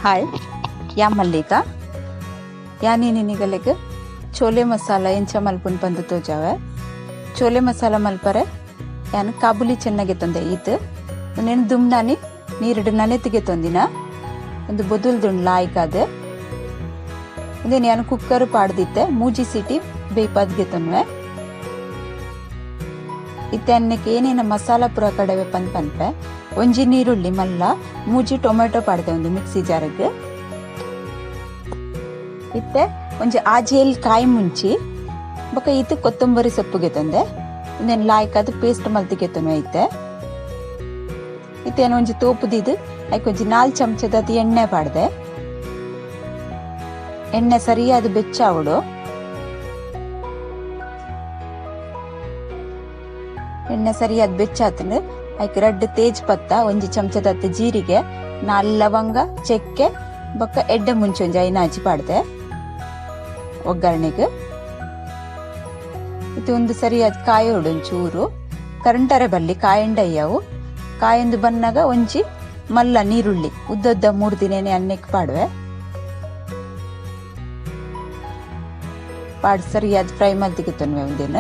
Hi, ಯಾ ಮಲ್ಲಿಕ. ಯಾನಿ ನಿನಿಗಲೆಗ್ ಚೋಲೆ ಮಸಾಲ ಎಂಚ ಮಲ್ಪುನ್ ಪಂದ್ ತೋಜಾವೆ. ಚೋಲೆ ಮಸಾಲ ಮಲ್ಪರೆ ಯಾನ್ ಕಾಬುಲಿ ಚೆನ್ನಾಗಿ ತಂದೆ ಈತ್. ಉಂದೆನ್ ದುಮ್ನಾನಿ ನೀರುಡು ನನೆತಿಗೆ ತೊಂದಿನ. ಒಂದು ಬೊದುಲ್ದುಂಡು ಲಾಯ್ಕಾದ್. ಉಂದೆನ್ ಯಾನ್ ಕುಕ್ಕರ್ ಪಾಡ್ದಿತ್ತೆ ಮೂಜಿ ಸೀಟಿ ಬೇಯ್ಪಾದ್ಗೆ ತೊನ್ವೆ. ಇತ್ತೆ ಅನ್ನಕ್ಕೆ ಏನೇನ ಮಸಾಲ ಪೂರ ಕಡವೆ ಪಂದ್ ಪನ್ಪೆ. ಒಂಜಿ ನೀರುಳ್ಳಿ ಮಲ್ಲ, ಮೂಜಿ ಟೊಮೆಟೊ ಪಾಡ್ದೆ ಒಂದು ಮಿಕ್ಸಿ ಜಾರ್ಗ್. ಇತ್ತೆ ಒಂಜಿ ಆಜೇಲ್ ಕಾಯಿ ಮುಂಚಿ ಬೊಕ ಇತ್ತೆ ಕೊತ್ತಂಬರಿ ಸೊಪ್ಪುಗೆ ತಂದೆ. ಉಂದೆನ್ ಲಾಯ್ಕಾದ್ ಪೇಸ್ಟ್ ಮಲ್ತಿಗೆ ತೊನ್ವೆ ಇತ್ತೆ. ಇತ್ತೆ ಏನ್ ಒಂಜಿ ತೋಪುದಿದ್ ಐಕ್ ಒಂಜಿ 4 ಚಮಚದ ಎಣ್ಣೆ ಪಾಡ್ದೆ. ಎಣ್ಣೆ ಸರಿಯಾದ ಬೆಚ್ಚಾವಡು. ಎಣ್ಣೆ ಸರಿಯಾದ ಬೆಚ್ಚಾತಂಡ್ ಐಕ್ ರಡ್ಡ್ ತೇಜ್ ಪತ್ತ, ಒಂಜಿ ಚಮಚದ ಜೀರಿಗೆ, 4 ಲವಂಗ, ಚಕ್ಕೆ ಬೊಕ್ಕ ಎಡ್ಡೆ ಮುಂಚೆ ಒಂಜಿ ಐನಾಜಿ ಪಾಡ್ದೆ ಒಗ್ಗರಣೆಗೆ. ಇದು ಒಂದು ಸರಿಯಾದ ಕಾಯೋಡು ಒಂಚೂರು ಕರಂಟರೆ ಬಲ್ಲಿ ಕಾಯಂಡಯ್ಯವು. ಕಾಯೊಂದು ಬನ್ನಾಗ ಒಂಜಿ ಮಲ್ಲ ನೀರುಳ್ಳಿ ಉದ್ದದ್ದ 3 ದಿನನೇ ಅನ್ನಕ್ಕೆ ಪಾಡುವೆ. ಪಾಡ್ ಸರಿಯಾದ ಫ್ರೈ ಮಲ್ತಿಗೆ ತೊನ್ವೆ ಒಂದಿನ.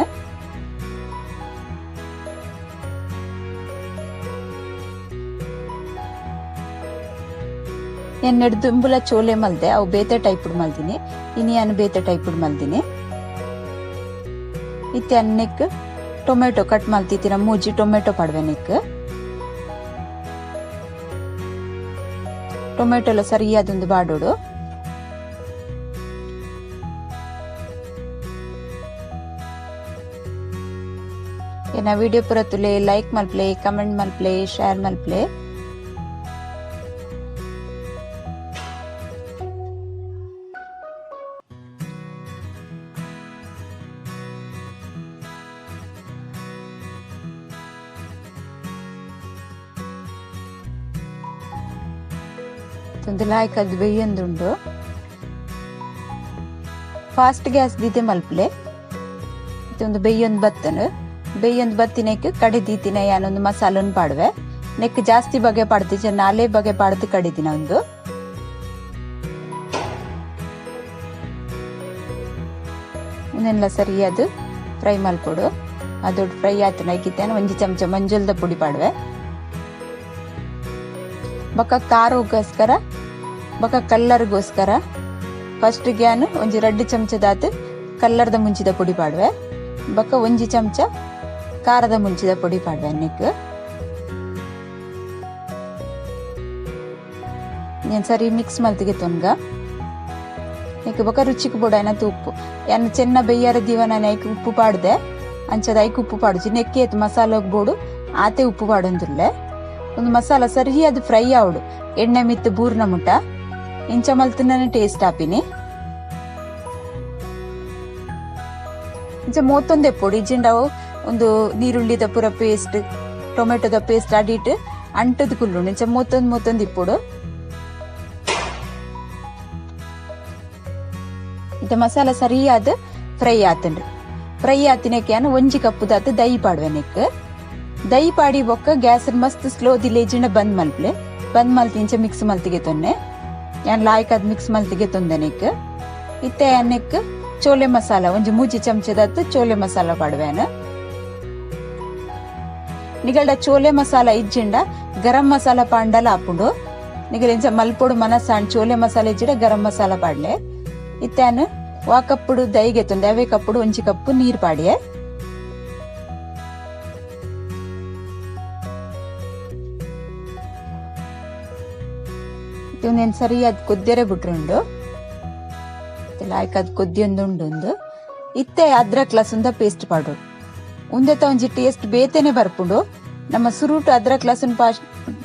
ಎನ್ನೆಡ್ ದುಂಬುಲ ಚೋಲೆ ಮಲ್ದೆ, ಅವು ಬೇತೆ ಟೈಪ್ ಮಲ್ದಿನಿ, ಇನಿ ಯಾನ್ ಬೇತೆ ಟೈಪ್ ಮಲ್ದಿನಿ. ಇತ್ತೆ ಅನ್ನೆಕ್ ಟೊಮೆಟೊ ಕಟ್ ಮಲ್ತಿತ್ತಿನ ಮೂಜಿ ಟೊಮೆಟೊ ಪಾಡ್ವೆ ನೆಕ್. ಟೊಮೆಟೊ ಎಲ್ಲ ಸರಿಯಾದೊಂದು ಬಾಡೋಡು. ಏನ ವಿಡಿಯೋ ಪೂರ ತುಲೆ ಲೈಕ್ ಮಲ್ಪ್ಲೆ, ಕಮೆಂಟ್ ಮಲ್ಪ್ಲೆ, ಶೇರ್ ಮಲ್ಪ್ಲೆ. ಒಂದು ಲಾಯ್ಕ್ ಅದು ಬೇಯೊಂದುಂಡು. Fast gas ದೀತೆ ಮಲ್ಪಲೆ. ಒಂದು ಬೇಯೊಂದು ಬತ್ತನು. ಬೇಯೊಂದು ಬತ್ತಿನೆಕ್ ಕಡೆ ದೀತಿನ ಯಾನೊಂದು ಮಸಾಲನ್ ಪಾಡುವೆ. ನೆಕ್ ಜಾಸ್ತಿ ಬಗೆ ಪಾಡ್ತಿಜ, ನಾಲೇ ಬಗೆ ಪಾಡ್ದು ಕಡಿದಿನ ಒಂದು. ಉಂದೆಲ್ಲ ಸರಿಯಾದ ಫ್ರೈ ಮಲ್ಪೊಡು. ಅದು ಫ್ರೈ ಆತನ ಐಕಿತ್ತೇನ ಒಂಜಿ ಚಮಚ ಮಂಜಲ್ದ ಪುಡಿ ಪಾಡುವೆ. ಬೊಕ್ಕ ಖಾರಗೋಸ್ಕರ ಬೊಕ್ಕ ಕಲ್ಲರ್ಗೋಸ್ಕರ ಫಸ್ಟ್ ಗ್ಯಾನ್ ಒಂಜಿ 2 ಚಮಚದಾತ್ ಕಲ್ಲರ್ದ ಮುಂಚಿದ ಪುಡಿ ಪಾಡುವೆ. ಬೊಕ್ಕ ಒಂಜಿ ಚಮಚ ಖಾರದ ಮುಂಚಿದ ಪುಡಿ ಪಾಡುವೆ ನೆಕ್. నేను ಸರಿ ಮಿಕ್ಸ್ ಮಲ್ತಿಗೆ ತೊನ್ಗ. ನೆಕ್ ಬೊಕ್ಕ ರುಚಿಗೆ ಬೋಡಾಯ್ನ ಉಪ್ಪು. ಯಾನ್ ಚೆನ್ನ ಬೆಯ್ಯಾರ ದೀವನ ಐಕ್ ಉಪ್ಪು ಪಾಡ್ದೆ. ಅಂಚದ ಐಕ್ ಉಪ್ಪು ಪಾಡುಜಿ. ನೆಕ್ಕೆ ಏತ್ ಮಸಾಲಗ್ ಬೋಡು ಆತೆ ಉಪ್ಪು ಪಾಡೊಂದುಲ್ಲೆ. ಒಂದು ಮಸಾಲ ಸರಿ ಅದು ಫ್ರೈ ಆವಡು ಎಣ್ಣೆ ಮಿತ್ತು ಬೂರ್ನ ಮುಟ್ಟ ಇಂಚ ಮಲ್ತಿನ ಟೇಸ್ಟ್ ಆಪಿನಿ. ಇಂಚ ಮೋತೊಂದೆ ಪೊಡಿ ಇಜ್ಜಿಂಡವು ಒಂದು ನೀರುಳ್ಳಿದ ಪೂರ ಪೇಸ್ಟ್, ಟೊಮೆಟೊದ ಪೇಸ್ಟ್ ಅಡಿಟ್ ಅಂಟದ ಕುಲ್ಲುಂಡು. ಇಂಚ ಮೋತೊಂದು ಮೋತೊಂದು ಇಪ್ಪೊಡು. ಇತ್ತೆ ಮಸಾಲ ಸರಿಯಾದ ಫ್ರೈ ಆತುಂಡು. ಫ್ರೈ ಆತಿನಕ್ಕೆ ಒಂಜಿ ಕಪ್ಪುದಾತ್ ದಯಿ ಪಾಡುವೆ ನೆಕ್. ದಯಿ ಪಾಡಿ ಬೊಕ್ಕ ಗ್ಯಾಸ್ ಮಸ್ತ್ ಸ್ಲೋ ದಿಲೇಜಿಂಡ ಬಂದ್ ಮಲ್ಪ್ಲೆ. ಬಂದ್ ಮಲ್ತಿ ಇಂಚ ಮಿಕ್ಸ್ ಮಲ್ತಿಗೆ ತೊನ್ನೆ. ಯಾನ್ ಲಾಯ್ಕ್ ಅದ್ ಮಿಕ್ಸ್ ಮಲ್ತಿಗೆ ತೊಂದೆ ನೆಕ್. ಇತ್ತೆ ನೆಕ್ ಚೋಲೆ ಮಸಾಲ ಒಂಜಿ ಮೂಜಿ ಚಮಚದಾತ್ ಚೋಲೆ ಮಸಾಲ ಪಾಡುವೆ. ನಿಗಲ್ಡ ಚೋಲೆ ಮಸಾಲ ಇಜ್ಜಿಂಡ ಗರಂ ಮಸಾಲ ಪಾಂಡಲ ಆಪುಂಡು. ನಿಗಲ್ ಇಂಚ ಮಲ್ಪೊಡು ಮನಸಾಣ್ ಚೋಲೆ ಮಸಾಲ ಇಜ್ಜಿಂಡ ಗರಂ ಮಸಾಲ ಪಾಡ್ಲೆ. ಇತ್ತೆ ವಾ ಕಪ್ಪುಡು ದಯಿಗೆ ತೊಂದೆ ಅವೇ ಕಪ್ಪುಡು ಒಂಜಿ ಕಪ್ಪು ನೀರ್ ಪಾಡಿಯೆ. ಉಂದೆನ್ ಸರಿಯಾದ ಕೊದ್ಯರೆ ಬಿಟ್ರುಂಡು. ಲಾಯ್ಕ್ ಅದ್ ಕೊದ್ಯೊಂದುಂಡು ಉಂದು. ಇತ್ತೆ ಅದ್ರಕ್ ಲಸುಂದ ಪೇಸ್ಟ್ ಪಾಡು. ಉಂದೆತ ಒಂಜಿ ಟೇಸ್ಟ್ ಬೇತೆನೆ ಬರ್ಪುಂಡು. ನಮ್ಮ ಸುರುಟು ಅದ್ರಕ್ ಲಸುನ್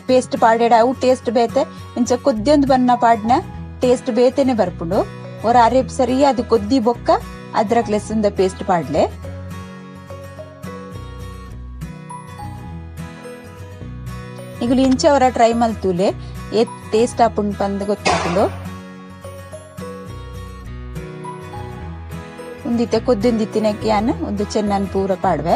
ಪೇಸ್ಟ್ ಪಾಡೇಡ ಅವು ಟೇಸ್ಟ್ ಬೇತೆ. ಇಂಚ ಕೊದ್ಯೊಂದು ಬನ್ನ ಪಾಡ್ನ ಟೇಸ್ಟ್ ಬೇತೆನೆ ಬರ್ಪುಂಡು. ಒರ ಅರೇಪ್ ಸರಿಯಾದ ಕೊದ್ದಿ ಬೊಕ್ಕ ಅದ್ರಕ್ ಲಸುಂದ ಪೇಸ್ಟ್ ಪಾಡ್ಲೆ. ನಿಗುಲು ಇಂಚ ಅವರ ಟ್ರೈ ಮಲ್ತೂಲೆ ಏತ್ ಟೇಸ್ಟ್ ಆಪುಂಡು ಪಂದ್ ಗೊತ್ತಾಪುಂಡು. ಉಂದಿತ್ತೆ ಕೊದ್ದಿಂದಿತ್ತಿನಕ್ಕೆ ಯಾನ್ ಒಂದು ಚೆನ್ನನ್ ಪೂರ ಪಾಡುವೆ.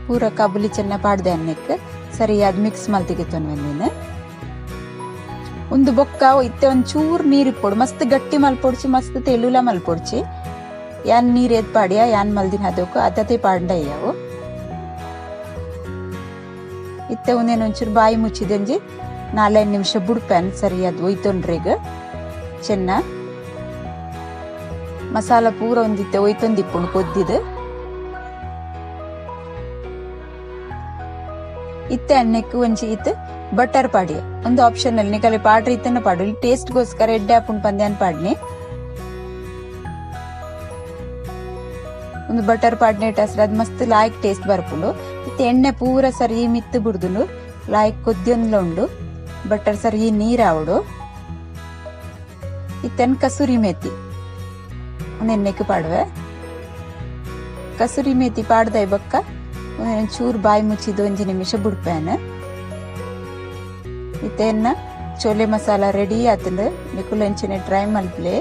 ಪೂರ ಕಾಬುಲಿ ಚೆನ್ನ ಪಾಡ್ದೆ ಅನ್ನೆಕ್ ಸರಿಯಾದ್ ಮಿಕ್ಸ್ ಮಲ್ತಿಗೆತ್ತೊನ್ವೆಂದಿನ ಉಂದು ಬೊಕ್ಕ ಇತ್ತೆ ಒಂದ್ ಚೂರ್ ನೀರ್ ಇಪ್ಪೊಡು. ಮಸ್ತ್ ಗಟ್ಟಿ ಮಲ್ಪೊಡ್ಚಿ, ಮಸ್ತ್ ತೆಳುಲ ಮಲ್ಪೊಡ್ಚಿ. ಯಾನ್ ನೀರ್ ಏತ್ ಪಾಡಿಯ, ಯಾನ್ ಮಲ್ದಿನ ಅದಕ್ಕೂ ಅದತೆ ಪಾಡ್ಂಡ ಅವು. ಇತ್ತೆ ಉಂದೇನು ಒಂಚೂರು ಬಾಯಿ ಮುಚ್ಚಿದಂಜಿ 4-5 ನಿಮಿಷ ಬುಡ್ಪೆನ್ ಸರಿಯಾದ್ ಒಯ್ತೊಂಡ್ರೆಗ್. ಚೆನ್ನ ಮಸಾಲ ಪೂರ ಒಂದಿತ್ತೆ ಒಯ್ತೊಂದಿಪ್ಪುಂಡು ಕೊದ್ದಿದ್. ಇತ್ತೆ ಅನ್ನಕ್ಕೆ ಒಂಜಿ ಇತ್ತು ಬಟರ್ ಪಾಡಿ. ಒಂದು ಆಪ್ಷನ್ ಅಲ್ಲಿ ನಿಕಲೆ ಪಾಡ್ರಿ ಇತ್ತನ ಪಾಡು, ಟೇಸ್ಟ್ ಗೋಸ್ಕರ ಎಡ್ಡೆ ಆಪುಂಡು ಪಂದ್ಯಾನ್ ಪಾಡ್ನಿ. ಒಂದು ಬಟರ್ ಪಾಡ್ನೆ ಅದ್ ಮಸ್ತ್ ಲಾಯ್ಕ್ ಟೇಸ್ಟ್ ಬರ್ಪುಂಡು. ಇತ್ತೆ ಎಣ್ಣೆ ಪೂರ ಸರಿ ಮಿತ್ತು ಬಿಡ್ದುಂಡು, ಲಾಯ್ಕ್ ಕೊದ್ಯೊಂದ್ಲ ಉಂಡು. ಬಟರ್ ಸರಿ ನೀರಾವಡು. ಇತ್ತೆನ್ ಕಸೂರಿ ಮೇತಿ ಎಣ್ಣೆಕ್ ಪಾಡುವೆ. ಕಸೂರಿ ಮೇತಿ ಪಾಡ್ದೈ ಬೊಕ್ಕ ಚೂರು ಬಾಯಿ ಮುಚ್ಚಿದ್ದು ಒಂಜಿ ನಿಮಿಷ ಬುಡ್ಪೇನ. ಇತ್ತೆ ಎನ್ನ ಚೋಲೆ ಮಸಾಲ ರೆಡಿ ಆತಂಡು. ನಿಕುಲು ಎಂಚಿನ ಟ್ರೈ ಮಲ್ಪ್ಲೆ.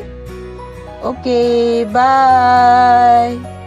Okay, bye.